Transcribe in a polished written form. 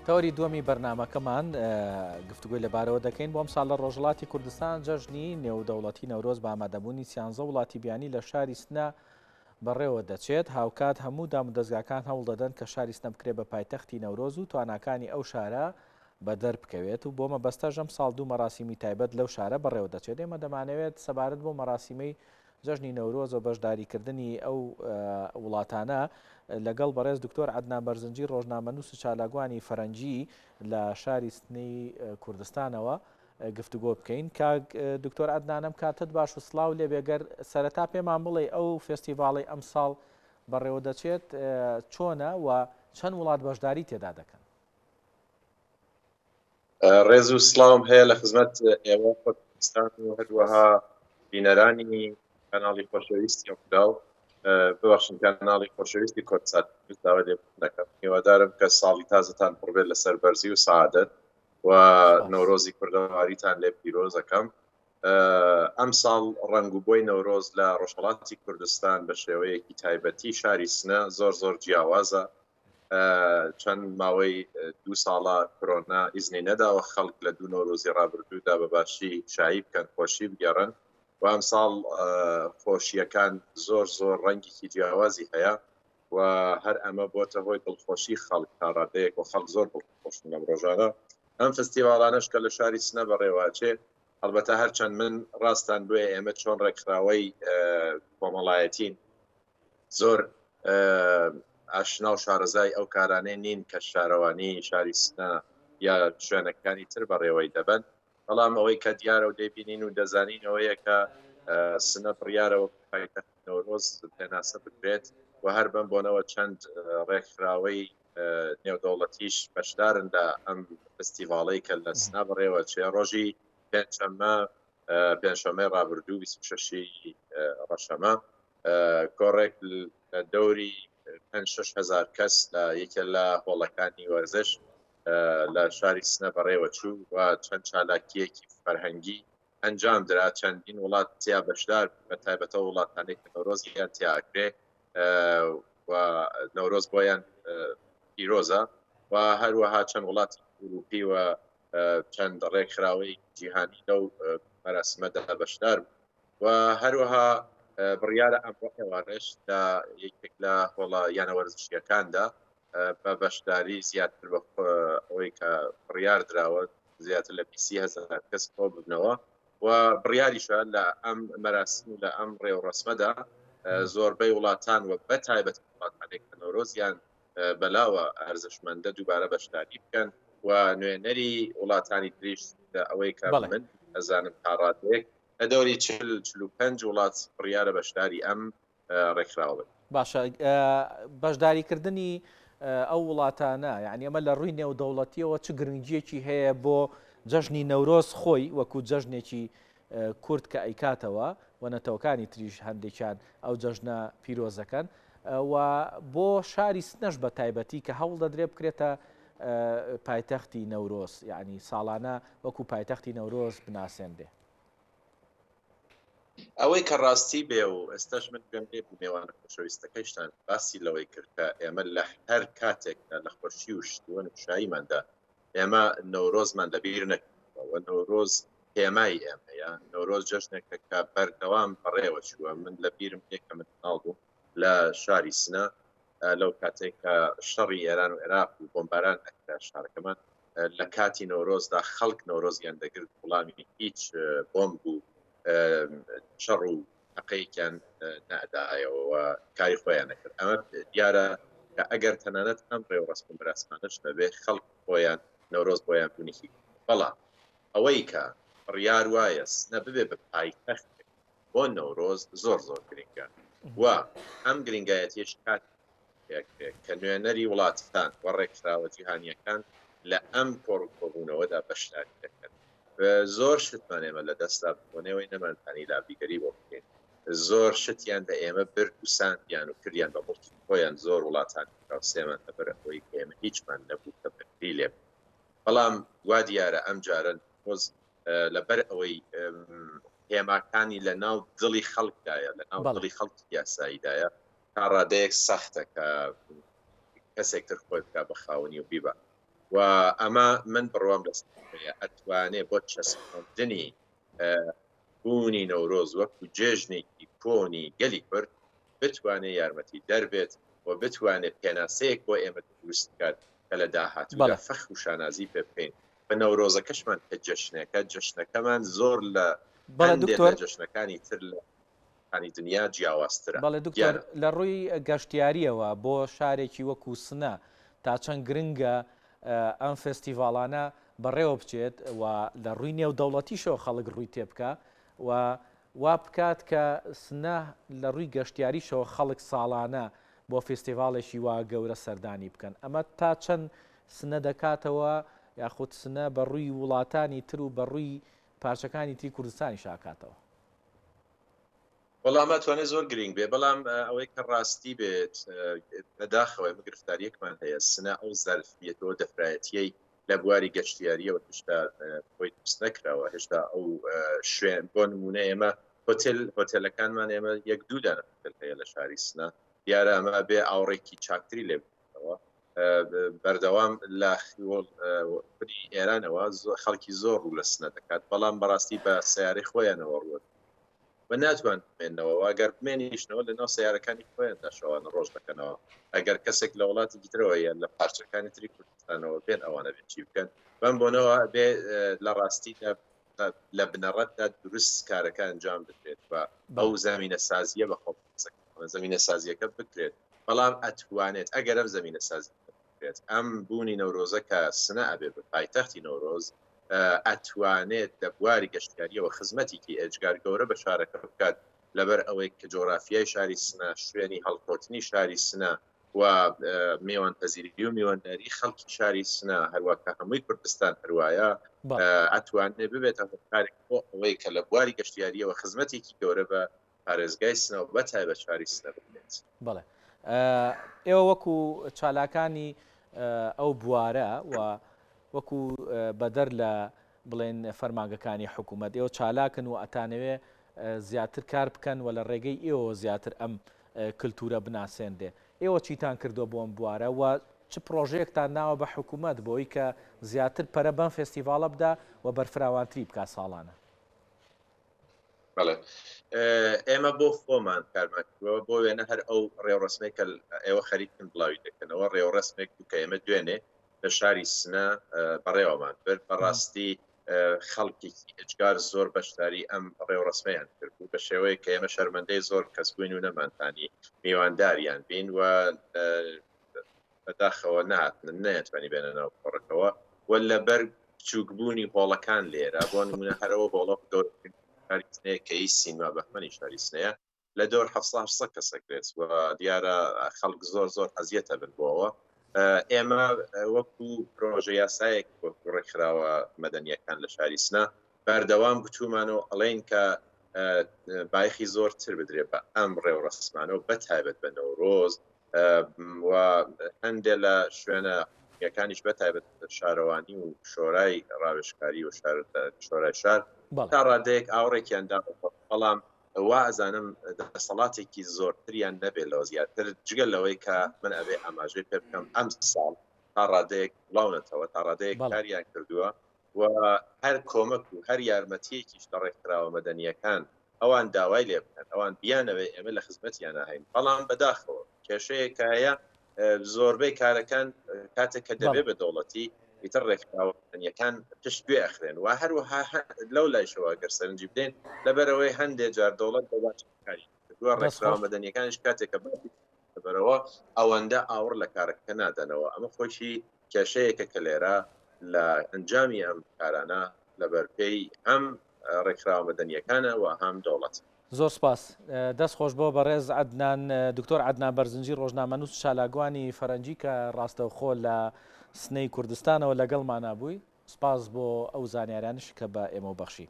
تەوەری دووەمی بەرنامەکەمان گفتوگۆی لەبارەوە دەکەین بۆ ئەمساڵ لە ڕۆژهەڵاتی کوردستان جەژنی نێودەوڵەتی نەورۆز بە ئامادەبوونی سیانزە وڵاتی بیانی لە شاری سنە بەڕێوە دەچێت هاوکات هەموو دامودەزگاکان هەوڵ دەدەن کە شاری سنە بکرێت بە پایتەختی نەورۆز و تواناکانی ئەو شارە بەدەر بکەوێت و بۆ مەبەستەش ئەمساڵ دوو مەراسیمی تایبەت لەو شارە بەڕێوە دەچێت ئێمە دەمانەوێت سەبارەت بۆ مەراسیمەی جەژنی نەورۆز و بەشداریکردنی ئەو وڵاتانە لەگەڵ بەڕێز دکتۆر عەدنان بەرزنجی ڕۆژنامەنووس و چالاکوانی فەرەنگی لە شاری سنەی کوردستانەوە گفتوگۆ بکەین. کاک دکتۆر عەدنان ئەم کاتەت باش و سڵاو لێبێ گەر سەرەتا پێمان بڵێ ئەو فێستیڤاڵەی ئەمساڵ بەڕێوەدەچێت چۆنە و چەند وڵات بەشداری تێدا دەکەن؟ ڕێز و سڵاوم هەیە لە خزمەت ئێوە خۆشەویستان و هەروەها بینەرانی کەناڵی خۆشەویستی ڕووداو ببەخشن کەناڵی خۆشەویستی کوردسات داوای لێبوردن دەکەم هیوادارم کە ساڵی تازەتان پڕبێت لە سەربەرزی و سەعادەت و نەورۆزی کوردەواریتان لێ پیرۆزەکەم ئەمساڵ ڕەنگ و بۆی نەورۆز لە ڕۆژهەڵاتی کوردستان بە شێوەیەکی تایبەتی شاری سنە زۆر زۆر جیاوازە چەند ماوەی دوو ساڵە کرۆنا ئیزنی نەداوە خەڵک لە دوو نەورۆزی ڕابردوودا بە باشی شایی بکەن خۆشی بگێڕن و ئەمساڵ خۆشییەکان زۆر زۆر ڕەنگێکی جیاوازی هەیە و هەر ئەمە بۆتە هۆی دڵخۆشی خەڵک تا ڕادەیەک و خەڵک زۆر دڵخۆشن لەم ڕۆژانە ئەم فستیواڵانەش کە لە شاری سنە بەڕێوەچێ هەڵبەتە هەرچەند من ڕاستان بوێ ئێمە چۆن ڕێکخراوەی کۆمەڵایەتین زۆر ئاشنا و شارەزای ئەو کارانەی نین کە شارەوانی شاری سنە یا شوێنەکانی تر بەڕێوەی دەبەن، بەڵام ئەوەی کە دیارە و دەیبینین و دەزانین ئەوەیە کە سنە بڕیارە وەک پایتەختی نەورۆز پێناسە بکرێت و هەر بەم بۆنەوە چەند ڕێکخراوەی نێودەوڵەتیش بەشدارن لە ئەم فستیڤاڵەی کە لە سنە بەڕێوەچێ ڕۆژی پێنجشەممە پێنجشەممەی ڕابردوو 26 ڕەشەمە کۆڕێک لە دەوری 5 هزار کەس لە یەکێ لە هۆڵەکانی وەرزش لە شاری سنە بەڕێوە چوو و چەند چالاکیەکی فەرهەنگی ئەنجام درا چەندین وڵات تیا بەشدار بە تایبەتە وڵاتانێک کە نەورۆزیان تیا ئەکرێ و نەورۆز بۆیان پیرۆزە و هەروەها چەند وڵاتی ئوروپی و چەند ڕێکخراوەی جیهانی لەو مەراسمەدا بەشدار بوو و هەروەها بڕیارە ئەمڕۆ ئێوارەش لە یەکێک لە هۆڵە یانە وەرزشیەکاندا بە بەشداری زیاتر بە ئەوەی کە بڕیار دراوە زیاتر لە 20 هەزار کەس کۆ ببنەوە و بڕیاریشە لە ئەم مەراسم و لە ئەم ڕێوڕەسمەدا زۆربەی وڵاتان و بە تایبەت وڵاتانێک کە نەورۆزیان بەلاوە ئەرزشمەندە دووبارە بەشداری بکەن و نوێنەری وڵاتانی تریش ئەوەی کە من ئەزانم تا ڕادەیەک لە دەوری 40 45 وڵات بڕیارە بەشداری ئەم ڕێکخراوە بن. باشە بەشداریکردنی ئەو وڵاتانە یعنی ئەمە لە ڕووی نێودەوڵەتیەوە چ گرنگیەکی هەیە بۆ جەژنی نەورۆز خۆی وەکو جەژنێکی کورد کە ئەیکاتەوە و نەتەوەکانی تریش هەندێکیان ئەو جەژنە پیرۆزەکەن و بۆ شاری سنەش بە تایبەتی کە هەوڵ دەدرێت بکرێتە پایتەختی نەورۆز یعنی ساڵانە وەکو پایتەختی نەورۆز بناسێنرێ. ئەوەی کە ڕاستی بێ و ئێستاش من گوێم لێ بوو مێوانە خۆشەویستەکەیشتان باسی لەوەی کرد کە ئێمە لە هەر کاتێکدا لە خۆشی و شتوەن و شاییماندا ئێمە نەورۆزمان لەبیر نەکردووە و نەورۆز هێمای ئێمەیە نەورۆز جەژنێکە کە بەردەوام بەڕێوە چووە من لە بیرم نییە کە من مناڵ بووم لە شاری سنە لەو کاتێک کە شەڕی ئێران و عێراق و بۆمباران ئەکرا شارەکەمان لە کاتی نەورۆزدا خەڵک نەورۆزیان دەگرت وڵامی هیچ بۆمب و شەڕ و تەقەیەکیان نەئەدایەوە و کاری خۆیان نەکرد ئەمە دیارە کە ئەگەر تەنانەت ئەم ڕێوڕەسم و مەراسمانەش نەبێ خەڵک خۆیان نەورۆز بۆیان بوونێکی بەڵام ئەوەی کە بڕیار وایە سنە ببێ بە پایتەختێک بۆ نەورۆز زۆر زۆر گرنگە و ئەم گرنگایەتیەش کاتێک کە نوێنەری وڵاتان و ڕێکخراوە جیهانیەکان لە ئەم کۆڕ و کۆبوونەوەدا بەشداری دەکەن. زۆر شتمان ئێمە لە دەستدا بوو نێوەی نەمانتانی لابیگەری بۆ بکەین زۆر شتیان لە ئێمە برد و ساندیان و کردیان بە مڵکی خۆیان زۆر وڵاتانی دراوسێمان لەبەر ئەوەی کە ئێمە هیچمان نەبوو کە بەرگری لێ بکەین بەڵام وا دیارە ئەم جارە نەورۆز لەبەر ئەوەی هێماکانی لە ناو دڵی خەڵکدایە لە ناو دڵی خەڵکی یاساییدایە تا ڕادەیەک سەختە کە کەسێک تر خۆی بکا بە خاوەنی و بیبا. و ئەمە من بڕوام لەسەر هەیە ئەتوانێ بۆ چەسپاندنی بوونی نەورۆز وەکو جێژنێکی کۆنی گەلی کورد بتوانێ یارمەتی دەر بێت و بتوانێ پێناسەیەک بۆ ئێمە دروست بکات کە لە داهاتوودا فەخر و شانازی پێ بکەین بە نەورۆزەکەشمان کە جەشنێکە، جەشنەکەمان زۆر لە هەندێک لە جەشنەکانی تر لە انی دنیا جیاوازترە. بەڵێ دکتۆر، لە ڕووی گەشتیارییەوە بۆ شارێکی وەکو سنە تا چەند گرنگە ئەم فێستیڤاڵانە بەڕێوە بچێت و لە ڕووی نێودەوڵەتیشەوە خەڵک ڕووی تێبکا و وا بکات کە سنە لە ڕووی گەشتیاریشەوە خەڵک ساڵانە بۆ فیستیڤاڵێکی وا گەورە سەردانی بکەن ئەمە تا چەند سنە دەکاتەوە یاخود سنە بە ڕووی وڵاتانی تر و بە ڕووی پارچەکانی تری کوردستانیش ئاکاتەوە؟ وەڵا ئەمە ئەتوانێت زۆر گرینگ بێ بەڵام ئەوەی کە ڕاستی بێت بەداخەوە ئێمە گرفتاریەکمان هەیە سنە ئەو زەرفیەتەوە دەفرایەتیەی لە بواری گەشتیاریەوە هێشتا خۆی دروست نەکراوە هێشتا ئەو شوێن بۆ نمونە ئێمە هۆتێل هۆتێلەکانمان ئێمە یەک دوو دانە هۆتێل هەیە لە شاری سنە دیارە ئەمە بێ ئاوڕێکی چاکتری لێ بدەنەوە بەردەوام لە خودی ئێرانەوە خەڵکی زۆر ڕوو لە سنە دەکات بەڵام بەڕاستی بە سیارەی خۆیانەوە ڕووە و ناتوان بمێنەوە و ئەگەر بمێنیشنەوە لە ناو سیارەکانی خۆیاندا شەوانە ڕۆژ دەکەنەوە ئەگەر کەسێک لە وڵاتێکی ترەوە یان لە پارچەکانی تری کوردستانەوە بێن ئەوانە بێت چی بکەن بەم بۆنەوە بێ لە ڕاستیدا لە بنەڕەتدا دروست کارەکە ئەنجام بدرێت و ئەو زمینە سازیە بە خۆ زمینە سازیەکە بکرێت بەڵام ئەتوانێت ئەگەر ئەم زمینە سازی بکرێت ئەم بوونی نەورۆزە کە سنە ئەبێ بە پایتەختی نەورۆز ئەتوانێت لە بواری گەشتیاریەوە خزمەتێکی ئێجگار گەورە بە شارەکە بکات لەبەر ئەوەی کە جۆرافیای شاری سنە شوێنی هەڵکەوتنی شاری سنە و میوانپەزیری و میوانداری خەڵکی شاری سنە هەروە کە هەمووی کوردستان هەروایە ئەتوانێت ببێتە هۆکارێک بۆ ئەوەی کە لە بواری گەشتیاریەوە خزمەتێکی گەورە بە پارێزگای سنە و بە تایبەت شاری سنە بکرێت. بەڵێ ئێوە وەکو چالاکانی ئەو بوارە و وەکو بەدەر لە بڵێن فەرمانگەکانی حکوومەت ئێوە چالاکن و ئەتانەوێ زیاتر کار بکەن و لە ڕێگەی ئێوە زیاتر ئەم کللتورە بناسێنرێ ئێوە چیتان کردووە بۆ ئەم بوارە و چ پرۆژەیەکتان ناوە بە حکوومەت بۆی کە زیاتر پەرە بەم فێستیڤاڵە بدا و بەرفراوانتری بکات ساڵانە؟ بەڵێ ئێمە بۆ خۆمان کارمان کردووە بۆ وێنە هەر ئەو ڕێوڕسمێک کە ئێوە خەریکن بڵاوی دەکەنەوە ڕێوڕسمێک بوو کە ئێمە دوێنێ لە شاری سنە بەڕێوەمان برد بەڕاستی خەڵکێکی ئێجگار زۆر بەشداری ئەم ڕێوڕسمەیان کرد بوو بە شێوەیە کە ئێمە شەرمەندەی زۆر کەس بووین و نەمانتانی میوانداریان بین و بەداخەوە نەهاتن نەیانتوانی بێنە ناو کۆڕەکەوە و لەبەر بچووکبوونی هۆڵەکان لێرە بۆ نمونە هەرەوە هۆڵە گەورەترین شاری سنەیە کە هی سینما بەهمەنی شاری سنەیە لە دەور 700 800 کەس ئەگرێت و دیارە خەڵک زۆر زۆر ئەزیەتە بن بۆەوە ئێمە وەکو پرۆژە یاسایەک وەکو ڕێکخراوە مەدەنیەکان لە شاری سنە بەردەوام گوتومانە و ئەڵێین کە بایخی زۆرتر بدرێ بە ئەم ڕێوڕەسمانە و بە تایبەت بە نەورۆز و هەندێک لە شوێنە یەکانیش بە تایبەت شارەوانی و شۆرای ڕاوێژکاری و شۆرای شار تا ڕادەیەک ئاوڕێکیان دا بەڵام وا ئەزانم دەسەڵاتێکی زۆرتریان نەبێت لەوە زیاتر جگە لەوەی کە من ئەبێ ئاماژەی پێ بکەم ئەم ساڵ تا ڕادەیەک بڵاونەتەوە تا ڕادەیەک کاریان کردووە و هەر کۆمەک و هەر یارمەتییەکیش لە ڕێکخراوە مەدەنییەکان ئەوان داوای لێ بکەن، ئەوان بیانەوێ ئێمە لە خزمەتیانا هەین، بەڵام بەداخەوە کێشەیەک کە هەیە زۆربەی کارەکان کاتێک کە دەبێ بە دەوڵەتی ئیتر ڕێکخراوە مەدەنییەکان پشت گوێ ئەخرێن و هەروەها لەو لایشەوە گەر سەرنجی بدەین لەبەرئەوەی هەندێ جار دەوڵەت بە باشی کاری نەکردووە ڕێکخراوە مەدەنییەکانیش کاتێک کە باسی دەبەرەوە ئەوەندە ئاوڕ لە کارەکە نادەنەوە ئەمە خۆیشی کێشەیەکە کە لێرە لە ئەنجامی ئەم کارانە لەبەر پێی هەم ڕێکخراوە مەدەنییەکانە و هەم دەوڵەت. زۆر سپاس. دەست خۆش بۆ بەڕێز عەدنان دکتۆر عەدنان بەرزنجی ڕۆژنامەنووس و چالاکوانی فەرەنگی کە ڕاستەوخۆ لە سنەی کوردستانەوە لەگەڵمانا بووی. سپاس بۆ ئەو زانیاریانەشی کە بە ئێمەو بەخشی.